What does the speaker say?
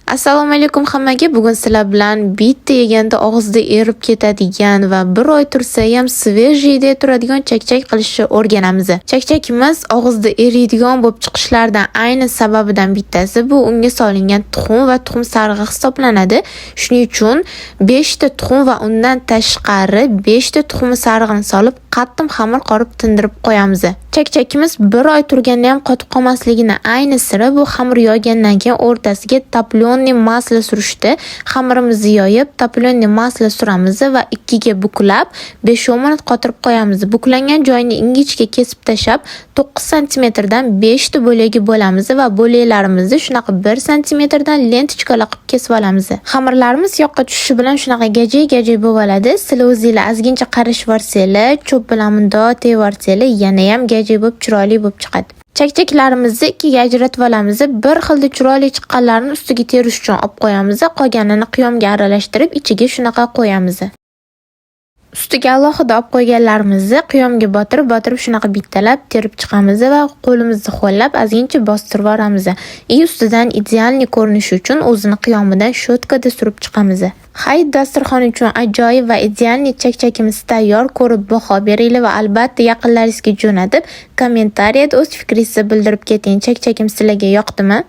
Assalomu alaykum hammaga. Bugun sizlar bilan bitta yeganda og'izda erib ketadigan va bir oy tursa ham свежий dek turadigan chakchak qilishni o'rganamiz. Chakchakimiz og'izda eriydigan bo'lib chiqishlaridan ayni sababidan bittasi bu unga solingan tuxum va tuxum sarig'i hisoblanadi. Shuning uchun 5 ta tuxum va undan tashqari 5 ta tuxum sarig'ini solib, qattiq xamir qorib tindirib qo'yamiz. Chakchakimiz bir oy turganda ham qotib qolmasligini ayni siri bu xamir yoygandan keyin o'rtasiga топленый масло surishdi. Xamirimizni yoyib, топленый масло suramiz va ikkiga buklab 5-10 minut qotirib qo'yamiz. Buklangan joyini ingichka kesib tashlab, 9 santimetrdan 5 ta bo'lagi bo'lamiz va bo'laklarimizni shunaqa 1 santimetrdan ленточка lar qilib kesib olamiz. Xamirlarimiz yoqqa tushishi bilan shunaqa gajay-gajay bo'lib oladi. Sizlar o'zinglar ozgincha qarishib yuborsanglar, cho'p bilan mundoq tegib yuborsanglar, yana ham gajay bo'lib, chiroyli bo'lib chiqadi. Chakchaklarimizni ikkiga ajratib olamiz. Bir xilda chiroyli chiqqanlarini ustiga terish uchun olib qo'yamiz. Qolganini qiyomga aralashtirib, ichiga shunaqa qo'yamiz. Ustiga alohida olib qo'yganlarimizni qiyomga botirib-botirib shunaqa bittalab terib chiqamiz va qo'limizni ho'llab ozgincha bostirib yuboramiz. И ustidan идеальный ko'rinishi uchun o'zini qiyomidan щётка da surib chiqamiz. Hayit dasturxoni uchun ajoyib va идеальный chakchakimiz tayyor. Ko'rib baho beringlar va albatta yaqinlaringizga jo'natib, kommentariyada o'z fikringizni bildirib keting. Chakchakim sizlarga yoqdimi?